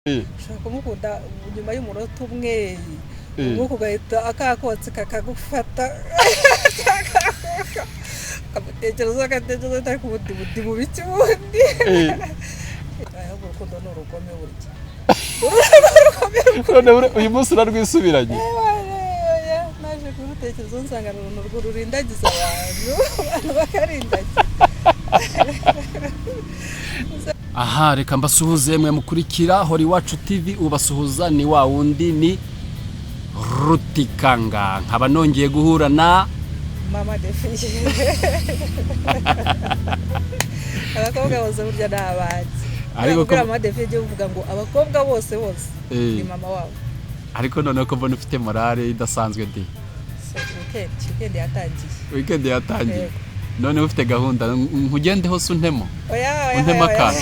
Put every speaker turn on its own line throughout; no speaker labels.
Ushobora kumukunda nyuma y'umunota umwe, umwuka ugahita akakotsi kakagufata, ukamutekereza, ugatekereza, ariko ubundi bundi mu biki ubundi. Ahubwo urukundo ni urugome burya.
None uyu munsi urarwisubiranye?
Oya, naje kurutekereza nsanga ni uruntu rurindagiza abantu, abantu bakarindagira.
Aha reka mbasuhuze mwe mukurikira Hora Iwacu TV. Ubasuhuza ni wa wundi, ni Rutikanga, nkaba nongeye guhura na
Mama Defiye. Abakobwa bose burya ni abanjye.
Ariko
ariko mama Defiye ujye uvuga ngo abakobwa bose bose ni mama wabo.
Ariko noneho ko mbona ufite morale idasanzwe di?
So, weekend yatangiye.
Weekend yatangiye.
Yego.
Noneho ufite gahunda nkugendeho se untemo?
Oya, oya.
Untemo
Oya, oya.
akantu.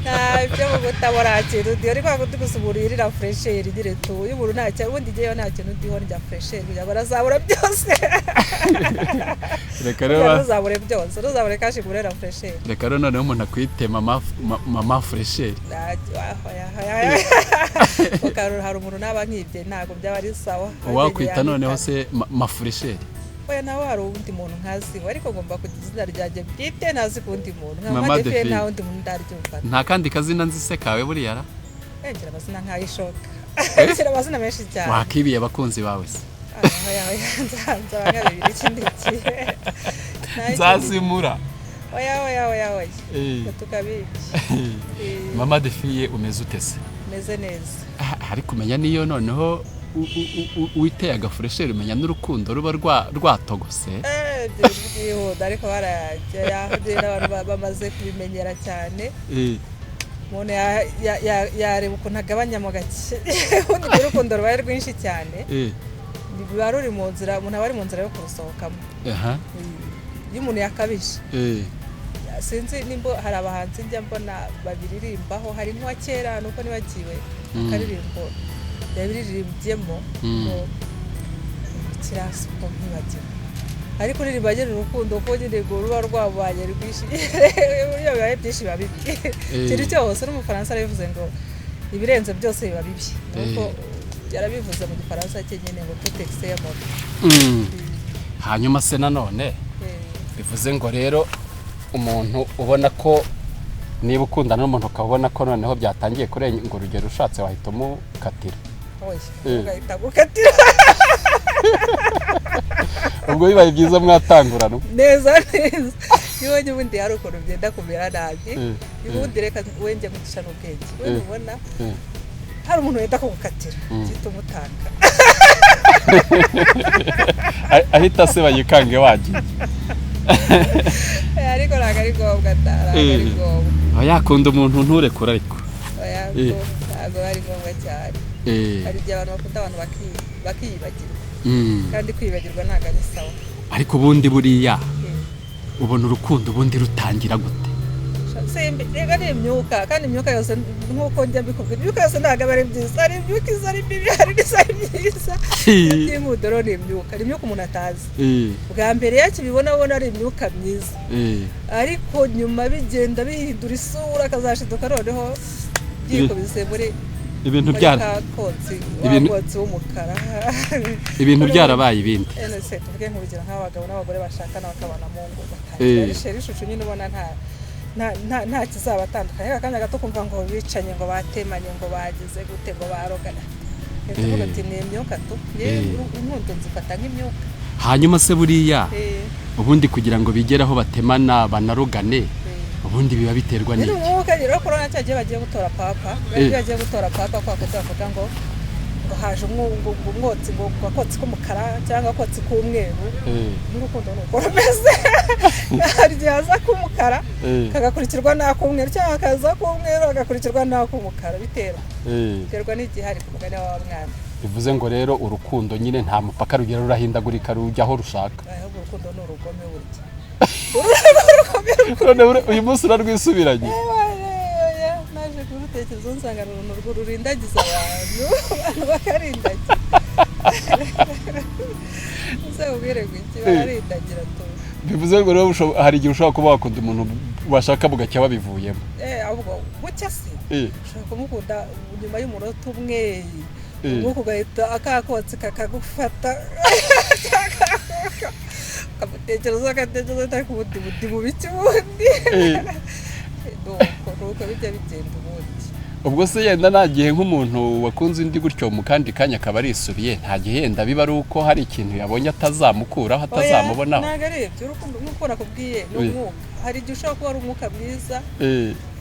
Nta byo mu gutabara kintu ndiho, ariko kundi gusa umuntu yirira fraîcheur nyine tu. Iyo umuntu nta kintu ubundi ngewe nta kintu ndiho, ndya fraîcheur kugira ngo nazabura byose.
Reka
Kugira
rero
ngo ntuzabure byose, ntuzabure cash, ngurera fraîcheur.
Reka rero noneho umuntu akwite mama fraîcheur.
Hari umuntu naba nkibye, ntabwo byaba ari sawa.
Uwakwita noneho se ma fraîcheur?
Oya, nawe hari uwundi muntu nkaziwe, ariko ngomba kugira izina ryanjye bwite ntazi ku wundi muntu nka
Mama
Mama Defiye.
Defiye.
Nta wundi muntu ndaryumva.
Nta kandi kazina nzi se kawe buriya ra?
Ngira amazina nk'ay'ishoka, ngira amazina menshi cyane.
Wakibiye abakunzi bawe se?
Ah, oya, oya, nzaba nka bibiri ikindi gihe. Nta kindi.
Nzazimura.
Oya, oya, oya, oya, tukabiki.
Mama Defiye, umeze ute se?
Meze neza.
Ah, ariko umenya niyo noneho witeye agafraîcheur, umenya n'urukundo ruba rwatogose.
Ibyo byihuta, ariko barajya n'abantu bamaze kubimenyera cyane. Umuntu yareba ukuntu agabanyamo gake. Ubundi iyo urukundo rubaye rwinshi cyane, ruba ruri mu nzira, umuntu aba ari mu nzira yo kurusohokamo. Iyo umuntu yakabije, sinzi nimba hari abahanzi njya mbona babiririmbaho, hari nk'uwa kera nuko nibagiwe akaririmbo yabiririmbyemo ngo kirasuko nkibagiwe, ariko uririmba agira urukundo kuko nyine ngo ruba rwabaye rwinshi. Iyo bibaye byinshi biba bibi. Ikintu cyose, n'Umufaransa arabivuze ngo ibirenze byose biba bibi, nuko yarabivuze mu Gifaransa cye nyine ngo tout excès est mauvais.
Hanyuma se nanone bivuze ngo rero umuntu ubona ko niba ukundana n'umuntu ukaba ubona ko noneho byatangiye kurenga urugero, ushatse wahita umukatira?
Oya, ugahita gukatira.
Ubwo bibaye byiza mwatangurana.
Neza neza. Iyo ubonye ubundi hari ukuntu byenda kumera nabi, ubundi reka wenge gucisha n'ubwenge, wenda ubona hari umuntu wenda kugukatira, uhita umutanga.
Ahita se bayikange wagiye.
Ariko ntabwo ari ngombwa da, ntabwo ari ngombwa.
Aba yakunda umuntu nturekure ariko.
Oya, ntabwo ari ngombwa cyane. Hari igihe abantu bakunda abantu bakiyibagirwa, kandi kwibagirwa ntabwo ari sawa.
Ariko ubundi buriya ubona urukundo ubundi rutangira gute?
Simbi, reka ni imyuka, kandi imyuka yose, nk'uko njya mbikubwira, imyuka yose ntabwo aba ari myiza. Hari imyuka iza ari mibi, hari n'iza ari myiza. Iby'inkundo rero ni imyuka, ni imyuka umuntu atazi. Bwa mbere iyo akibibona abona ari imyuka myiza, ariko nyuma bigenda bihindura isura, akazashiduka noneho byikubise muri
ibintu
muri
byara
ka kotsi wa kotsi w'umukara.
Ibintu byarabaye ibindi.
Ese tuvuge nk'urugero nk'abagabo n'abagore bashakana bakabana mu ngo, batangira ari chéri chouchou nyine, ubona nta kizabatandukanya, ariko akanya gato kumva ngo bicanye, ngo batemanye, ngo bagize gute, ngo barogana. Tuvuga ati ni imyuka tu. Yewe, inkundo nzifata nk'imyuka.
Hanyuma se buriya ubundi kugira ngo bigere aho batemana banarogane, ubundi biba biterwa
Nyine
n'iki?
Umwuka rero, korona cya gihe bagiye gutora papa, iyo bagiye gutora papa, kwa kundi bavuga ngo haje ngo umwotsi, ngo akotsi k'umukara cyangwa akotsi k'umweru. N'urukundo ni uko rumeze. Hari igihe haza k'umukara kagakurikirwa n'ak'umweru, cyangwa hakaza k'umweru hagakurikirwa n'ak'umukara. Biterwa biterwa n'igihari ku mugani wa mwana.
Bivuze ngo rero urukundo nyine nta mupaka rugera, rurahindagurika, rujya aho rushaka.
Ahubwo urukundo ni urugome burya.
None uyu munsi urarwisubiranye?
Oya, naje kurutekereza nsanga ni uruntu rurindagiza abantu, abantu bakarindagira. Ese ubwire ngo iki, bararindagira tu.
Bivuze ngo rero hari igihe ushobora kuba wakunda umuntu, washaka bugacya wabivuyemo.
Ahubwo bucya se, ushobora kumukunda nyuma y'umunota umwe, umwuka ugahita akakotsi kakagufata, ukamutekereza, ugatekereza, ariko ubundi bundi bubiki ubundi. Nuko bijya bigenda ubundi.
Ubwo se yenda nta gihe nk'umuntu wakunze undi gutyo, mu kandi kanya akaba arisubiye, nta gihe yenda biba ari uko hari ikintu yabonye atazamukuraaho, atazamubonaho?
Ntabwo ari ibyo. Urukundo, nk'uko nakubwiye, ni umwuka. Hari igihe ushobora kuba ari umwuka mwiza,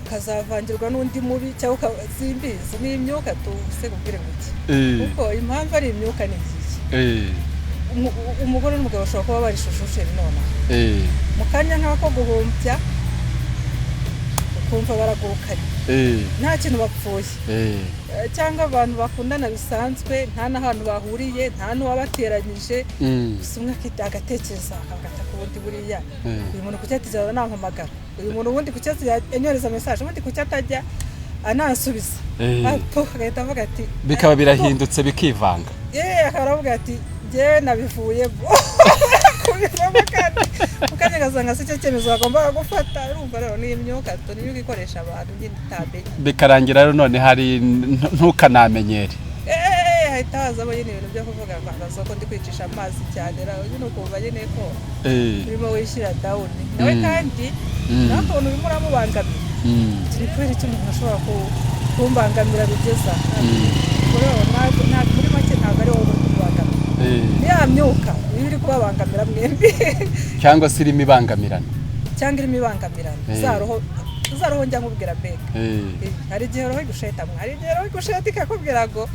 ukazavangirwa n'undi mubi, cyangwa simbizi, ni imyuka tuse kubwire ngo iki, kuko impamvu ari imyuka ni igihe umugore n'umugabo bashobora kuba bari shushusheri nonaha, mu kanya nk'ako guhumbya ukumva baragurukanye, nta kintu bapfuye, cyangwa abantu bakundana bisanzwe, nta n'ahantu bahuriye, nta n'uwabateranyije, gusa umwe agatekereza, akavuga ati ubundi buriya uyu muntu kuki atigera anampamagara, uyu muntu ubundi kuki anyohereza message, ubundi kuki atajya anansubiza, agahita avuga ati
Bikaba birahindutse, bikivanga.
Yeee, akaba aravuga ati njyewe nabivuyemo, kubivamo, kandi mukanya ugasanga si cyo cyemezo bagombaga gufata. Urumva rero ni imyuka, ni imyuka ikoresha abantu nyine utamenye.
Bikarangira rero none hari ntukanamenyere.
Hahita hazamo nyine ibintu byo kuvuga ngo abaza ko ndi kwicisha amazi cyane, nyine ukumva nyine ko urimo wishyira down nawe, kandi nawe ukuntu urimo uramubangamira. Turi kubera icyo umuntu ashobora kumbangamira bigeza muri make, ntabwo ari wowe uri kumubangamira, ni ya myuka iba iri kubabangamira mwembi.
Cyangwa se irimo ibangamirana.
Cyangwa irimo ibangamirana. Za roho njya nkubwira mbega, hari igihe roho igusheta, hari igihe roho igusheta ikakubwira ngo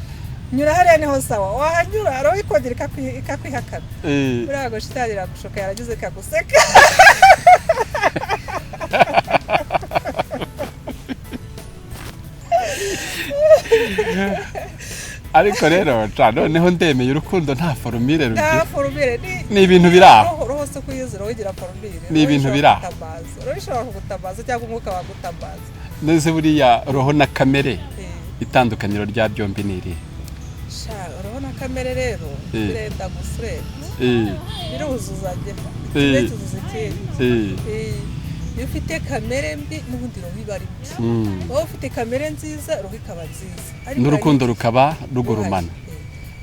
nyura hariya niho sawa, wahanyura roho ikongera ikakwihakana. Buriya ngo shitani iragushuka, yaragize ikaguseka.
Ariko rero noneho ndemeye, urukundo nta formule rugira.
Nta formule.
Ni ibintu biri aho.
Roho se kuyizi, roho igira formule?
Ni ibintu biri aho.
Roho ishobora kugutamaza cyangwa umwuka wagutamaza.
Neze buriya roho na kamere, itandukaniro rya byombi ni irihe?
Roho na kamere rero birenda gusa urebye, biruzuzanya, kimwe cyuzuza ikindi. Iyo ufite kamere mbi, n'ubundi roho iba ari mbi. Wowe ufite kamere nziza, roho ikaba nziza,
n'urukundo rukaba rugurumana.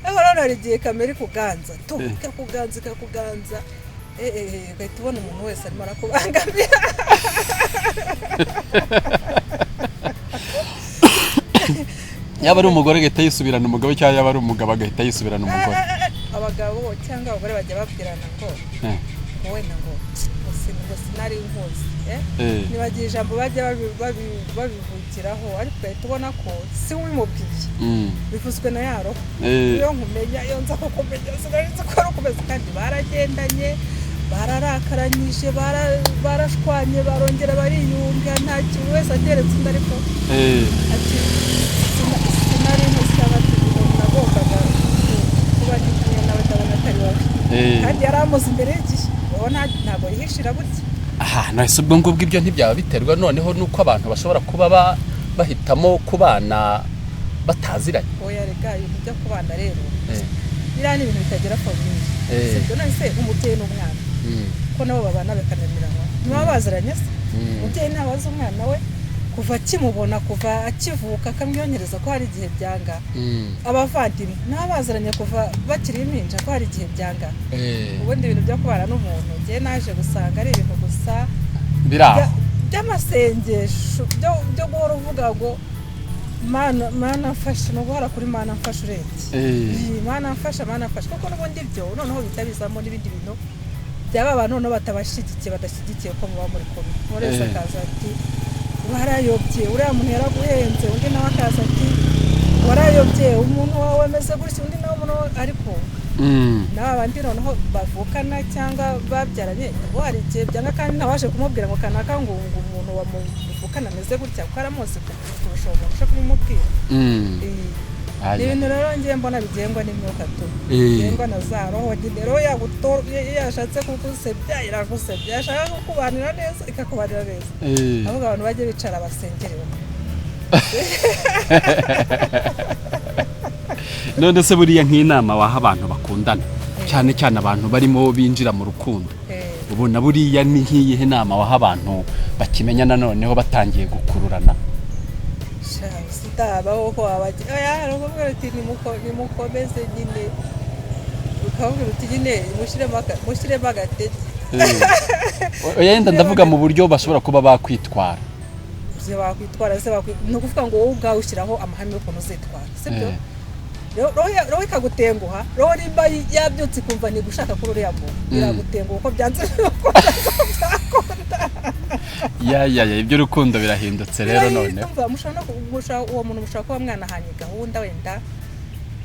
Ariko rero hari igihe kamere ikuganza, ikakuganza, ikakuganza, ugahita ubona umuntu wese arimo arakubangamira.
Yaba ari umugore agahita yisubirana umugabo, cyangwa yaba ari umugabo agahita yisubirana umugore.
Abagabo cyangwa abagore bajya babwirana ngo wenda ngo sinari nkuzi, nibagiye ijambo bajya babivugiraho, ariko ugahita ubona ko si we ubimubwiye, bivuzwe na ya roho. Iyo nkumenya, iyo nza kukumenya, sinari nzi ko ari ukomeza. Kandi baragendanye, bararakaranyije, barashwanye, barongera bariyunga, nta kintu wese ateretse undi, ariko ati sinari nkuzi, cyangwa ati nagombaga kuba ndi kumwe nawe, ndabona atari wowe, kandi yari amuzi imbere y'igihe. Ntabwo yihishira gutya.
Aha nahise ubwo ngubwo ibyo ntibyaba biterwa noneho nuko abantu bashobora kuba bahitamo kubana bataziranye?
Oya rega, ibintu byo kubana rero biriya ni ibintu bitagira formule. Sibyo? None se umubyeyi n'umwana ko nabo babana bakananiranwa, ntibaba baziranye se? Umubyeyi ntabaza umwana we kuva akimubona, kuva akivuka, akamwiyongereza ko hari igihe byanga? Abavandimwe n'abaziranye kuva bakiri impinja, ko hari igihe byanga? Ubundi ibintu byo kubana n'umuntu, njye naje gusanga ari ibintu gusa by'amasengesho, byo guhora uvuga ngo mana mfasha, ni uguhora kuri mana mfasha urebye, mana mfasha, mana mfasha, kuko n'ubundi ibyo noneho bihita bizamo n'ibindi bintu byaba abantu noneho batabashyigikiye, badashyigikiye ko muba muri kumwe. Buri wese akaza ati warayobye, uriya muntu yaraguhenze, undi nawe akaza ati warayobye, umuntu wawe ameze gutya, undi nawe umuntu, ariko n'aba bandi noneho bavukana cyangwa babyaranye, bo hari igihe byanga, kandi ntawaje kumubwira ngo kanaka ngo umuntu wamuvukana ameze gutya, kuko aramuzi kurusha uwo muntu uje kubimubwira. Ni ibintu rero ngiye mbona bigengwa n'imyuka tu, bigengwa na za roho nyine. Roho yashatse kugusebya iragusebya, yashaka kukubanira neza ikakubanira neza. Ahubwo abantu bajye bicara basengere.
None se buriya nk'inama waha abantu bakundana, cyane cyane abantu barimo binjira mu rukundo? Ubona buriya ni nk'iyihe nama waha abantu bakimenyana noneho batangiye gukururana?
Sha, sitabaho ko wabagira, oya, hari ukuvuga uti nimukomeze nyine, ukavuga uti nyine mushyiremo agatege.
Oya, yenda ndavuga mu buryo bashobora kuba bakwitwara.
Ibyo bakwitwara se, ni ukuvuga ngo wowe ubwawe ushyiraho amahame y'ukuntu uzitwara, sibyo?
Eh.
Roho ikagutenguha, roho nimba yabyutse ikumva ntigushaka kuri uriya muntu, iragutenguha uko byanze uko byakunda.
Ya ya ya, iby'urukundo birahindutse rero noneho.
Ndumva mushobora no uwo muntu mushobora kuba mwanahanye gahunda,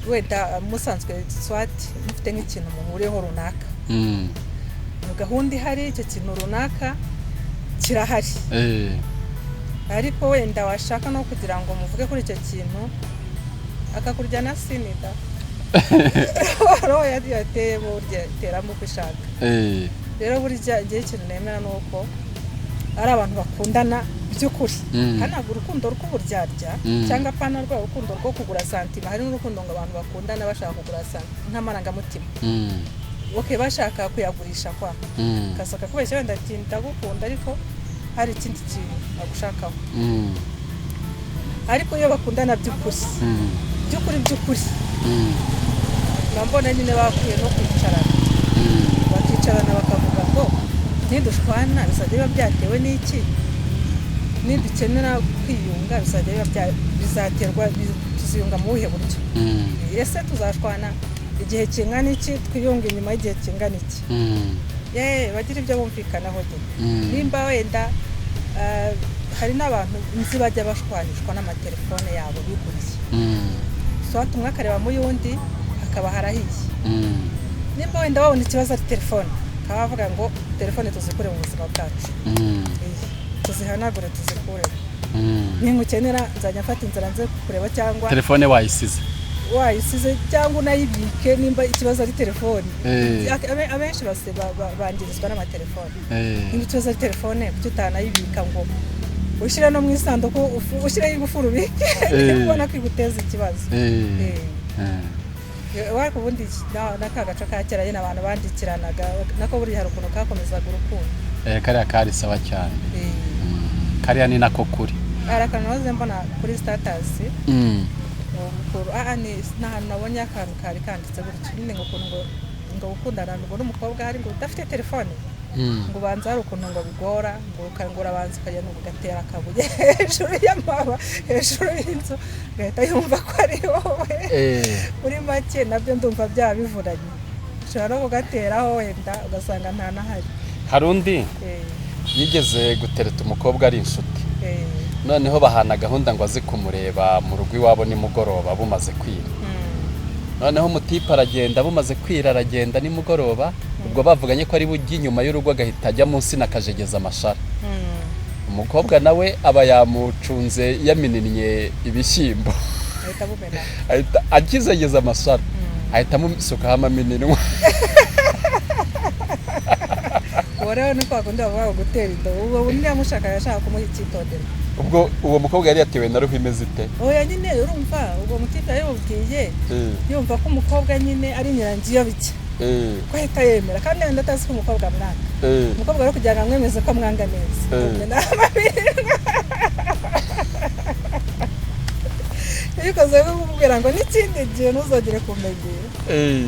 wenda musanzwe swati mufite nk'ikintu muhuriyeho runaka. Iyo gahunda ihari, icyo kintu runaka kirahari, ariko wenda washaka no kugira ngo muvuge kuri icyo kintu, akakurya na sinida. Roho yateyemo burya iteramo uko ishaka. Rero burya igihe ikintu nemera ni uko ari abantu bakundana by'ukuri, kandi ntabwo urukundo rw'uburyarya cyangwa apana rwa rukundo rwo kugura sentiments. Hari n'urukundo ngo abantu bakundana bashaka kugura nk'amarangamutima, okay, bashaka kuyagurisha kwa kasaka kubeshya, wenda ati ndagukunda, ariko hari ikindi kintu agushakaho. Ariko iyo bakundana by'ukuri, by'ukuri by'ukuri, mba mbona nyine bakwiye no kwicarana, bakicarana bakavuga ngo nidushwana bizajya biba byatewe n'iki, nidukenera kwiyunga bizajya biba bizaterwa tuziyunga mu buhe buryo, ese tuzashwana igihe kingana iki, twiyunga inyuma y'igihe kingana iki? Yeee, bagira ibyo bumvikanaho nyine. Nimba wenda hari n'abantu nzi bajya bashwanishwa n'amatelefone yabo biguriye, swat umwe akareba mu y'undi hakaba harahiye. Nimba wenda babona ikibazo ari telefone, bakaba bavuga ngo telefone tuzikure mu buzima bwacu. Tuzihanagure, tuzikure. Ningukenera nzajya mfata inzira nze kureba cyangwa
Telefone wayisize.
Wayisize cyangwa unayibike nimba ikibazo ari telefone. Abenshi bangirizwa n'amatelefone. Nimba ikibazo ari telefone, kuki utanayibika ngo ushyire no mu isanduku, ushyireho ingufuri ubike, ubona ko iguteza ikibazo? Ariko ubundi na ka gace ka kera nyine abantu bandikiranaga, nako buriya hari ukuntu kakomezaga urukundo.
Kariya kari sawa cyane. Kariya ni nako kuri.
Hari akantu nahoze mbona kuri status, ni ahantu nabonye akantu kari kanditse gutyo nyine, ngo ukuntu ngo gukundana ngo n'umukobwa hari ngo udafite telefone, ngo ubanza hari ukuntu ngo bigora, ngo urabanza ukagenda ugatera akabuye hejuru y'amaba, hejuru y'inzu, ugahita yumva ko ari wowe. Muri make nabyo ndumva byaba bivuranye, ushobora no kugateraho wenda ugasanga nta n'ahari.
Hari undi yigeze gutereta umukobwa ari inshuti, noneho bahana gahunda ngo aze kumureba mu rugo iwabo nimugoroba bumaze kwira. Noneho umutipe aragenda bumaze kwira, aragenda nimugoroba, ubwo bavuganye ko ari bujye inyuma y'urugo agahita ajya munsi nakajegeza amashara. Umukobwa nawe aba yamucunze yamininnye ibishyimbo.
Ahita abumena.
Ahita akizegeza amashara, ahita amusukaho amaminwa.
Uwo rero ni kwa kundi bavuga ngo gutera indobo. Ubwo undi yamushakaga ashaka kumuha icyitonderwa.
Ubwo uwo mukobwa yari yatewe na ruhu imeze ite?
Oya nyine, urumva ubwo mutipe yabimubwiye yumva ko umukobwa nyine ari nyirangiyo bike, ko ahita yemera, kandi wenda atazi ko umukobwa amwanga. Umukobwa rero kugira ngo amwemeze ko amwanga neza, amumena amaminwa. Yabikoze nko kumubwira ngo n'ikindi gihe ntuzongere kumenyera.